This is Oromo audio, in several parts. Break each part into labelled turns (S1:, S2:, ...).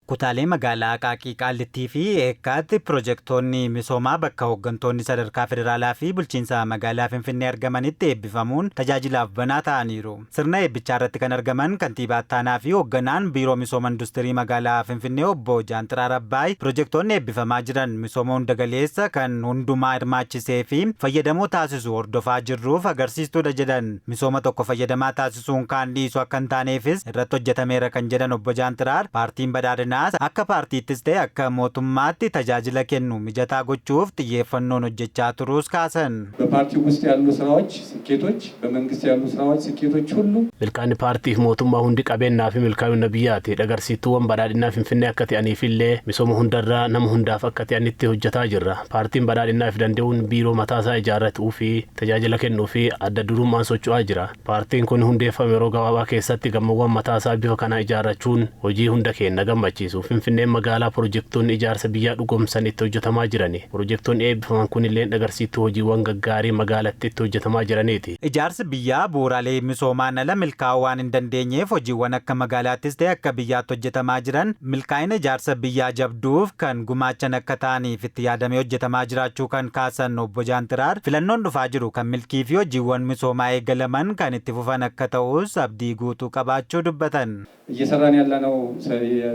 S1: Kutaalee magaalaa Aqaaqii Qaallittii fi Eekkaatti pirojektoonni misoomaa bakka hooggantoonni sadarkaa federaalaa fi bulchiinsa magaalaa Finfinnee argamanitti eebbifamuun tajaajilaaf banaa ta'aniiru. Sirna eebbichaa irratti kan argaman kantiibaa ittaanaa fi hoogganaan Biiroo Misooma Industirii Magaalaa Finfinnee Obbo Jaanxiraar Abbaay, pirojektoonni eebbifamaa jiran misooma hundagaleessa kan hundumaa hirmaachisee fi fayyadamoo taasisu hordofaa jirruuf agarsiistuudha jedhan. Misooma tokko fayyadamaa taasisuun kaan dhiisu akka hin taaneefis irratti hojjetameera kan jedhan Obbo Jaanxiraar, Paartiin Badhaadhinaas akka paartiittis ta'e akka mootummaatti tajaajila kennu mijataa gochuuf xiyyeeffannoon hojjechaa turuus kaasan.
S2: በፓርቲው ውስጥ ያሉ ስራዎች ስኬቶች፣ በመንግስት ያሉ ስራዎች ስኬቶች ሁሉ
S3: Milkaa'inni paartii fi mootummaa hundi qabeenyaa fi milkaa'ina biyyaati. Agarsiistuuwwan badhaadhinaa Finfinnee akka ta'aniifillee misooma hundarraa nama hundaaf akka ta'anitti hojjetaa jirra. Paartiin Badhaadhinaa fi danda'uun biiroo mataasaa ijaarratuu fi tajaajila kennuu fi adda durummaan socho'aa jira. Paartiin kun hundeeffame yeroo gabaabaa keessatti gamoowwan mataasaa bifa kanaa ijaarrachuun hojii hunda keenya gammachiisu. Finfinneen magaalaa pirojektoonni ijaarsa biyyaa dhugoomsan itti hojjetamaa jirani. Pirojektoonni eebbifaman kunillee agarsiistuu hojiiwwan gaggaarii magaalatti itti hojjetamaa jiraniiti.
S1: Ijaarsi biyyaa bu'uuraalee misoomaan ala milkaa'uu waan hin dandeenyeef, hojiiwwan akka magaalaattis ta'e akka biyyaatti hojjetamaa jiran milkaa'ina ijaarsa biyyaa jabduuf kan gumaachan akka ta'aniif itti yaadamee hojjetamaa jiraachuu kan kaasan Obbo Jaantiraar, filannoon dhufaa jiru kan milkii fi hojiiwwan misoomaa eegalaman kan itti fufan akka ta'us abdii guutuu qabaachuu dubbatan.
S2: እየሰራን ያለነው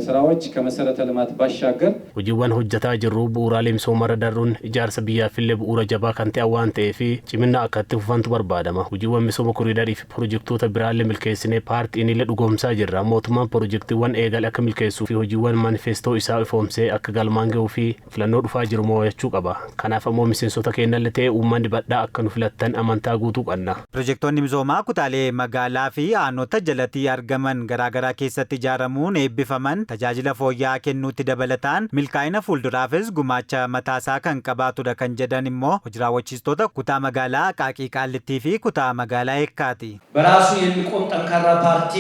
S2: ስራዎች ከመሰረተ ልማት ባሻገር
S3: Hojiiwwan hojjetaa jirru bu'uuraalee misoomarra darbuun ijaarsa biyyaafillee bu'uura jabaa kan ta'an waan ta'eef, cimina akka itti fufantu barbaadama. Hojiiwwan misooma koriidarii fi pirojektoota biraallee milkeessinee paartiin illee dhugoomsaa jirra. Mootummaan pirojektiiwwan eegale akka milkeessuu fi hojiiwwan manifeestoo isaa ifoomsee akka galmaan ga'uu fi filannoo dhufaa jiru mo'achuu qaba. Kanaaf ammoo miseensota keenyallee ta'e uummanni badhaa akka nu filattan amantaa guutuu qabna.
S1: Pirojektoonni misoomaa kutaalee magaalaa fi aanota jalatti argaman garaagaraa keessatti ijaaramuun eebbifaman tajaajila fooyya'aa kennuutti dabalataan milkaa'ina fuulduraafis gumaacha mataasaa kan qabaatudha kan jedhan immoo hojii raawwachiistota kutaa magaalaa Aqaaqii Qaallittii fi kutaa magaalaa Eekkaati.
S4: በራሱ የሚቆም ጠንካራ ፓርቲ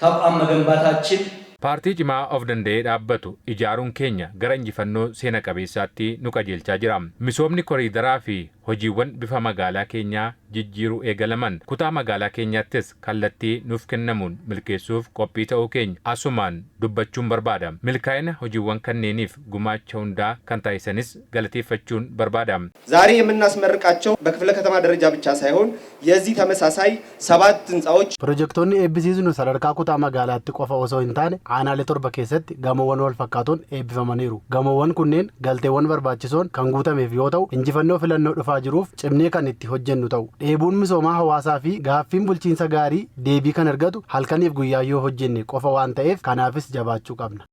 S4: ተቋም መገንባታችን
S5: Paartii cimaa of danda'ee dhaabbatu ijaaruun keenya gara injifannoo seena qabeessaatti nu qajeelchaa jira. Misoomni koriidaraa fi hojiiwwan bifa magaalaa keenyaa jijjiiruu eegalaman kutaa magaalaa keenyaattis kallattii nuuf kennamuun milkeessuuf qophii ta'uu keenya asumaan dubbachuun barbaada. Milkaa'ina hojiiwwan kanneeniif gumaacha hundaa kan taasisanis galateeffachuun barbaada.
S6: ዛሬ የምናስመርቃቸው በክፍለ ከተማ ደረጃ ብቻ ሳይሆን የዚህ ተመሳሳይ ሰባት ህንፃዎች
S7: Pirojektoonni eebbisiisnu sadarkaa kutaa magaalaatti qofa osoo hin taane, aanaalee torba keessatti gamoowwan wal fakkaatoon eebbifamaniiru. Gamoowwan kunneen galteewwan barbaachisoon kan guutameef yoo ta'u, injifannoo filannoo dhufaa jiruuf cimnee kan itti hojjennu ta'u. Dheebuun misoomaa hawaasaa fi gaaffiin bulchiinsa gaarii deebii kan argatu halkaniif guyyaa yoo hojjenne qofa waan ta'eef, kanaafis jabaachuu qabna.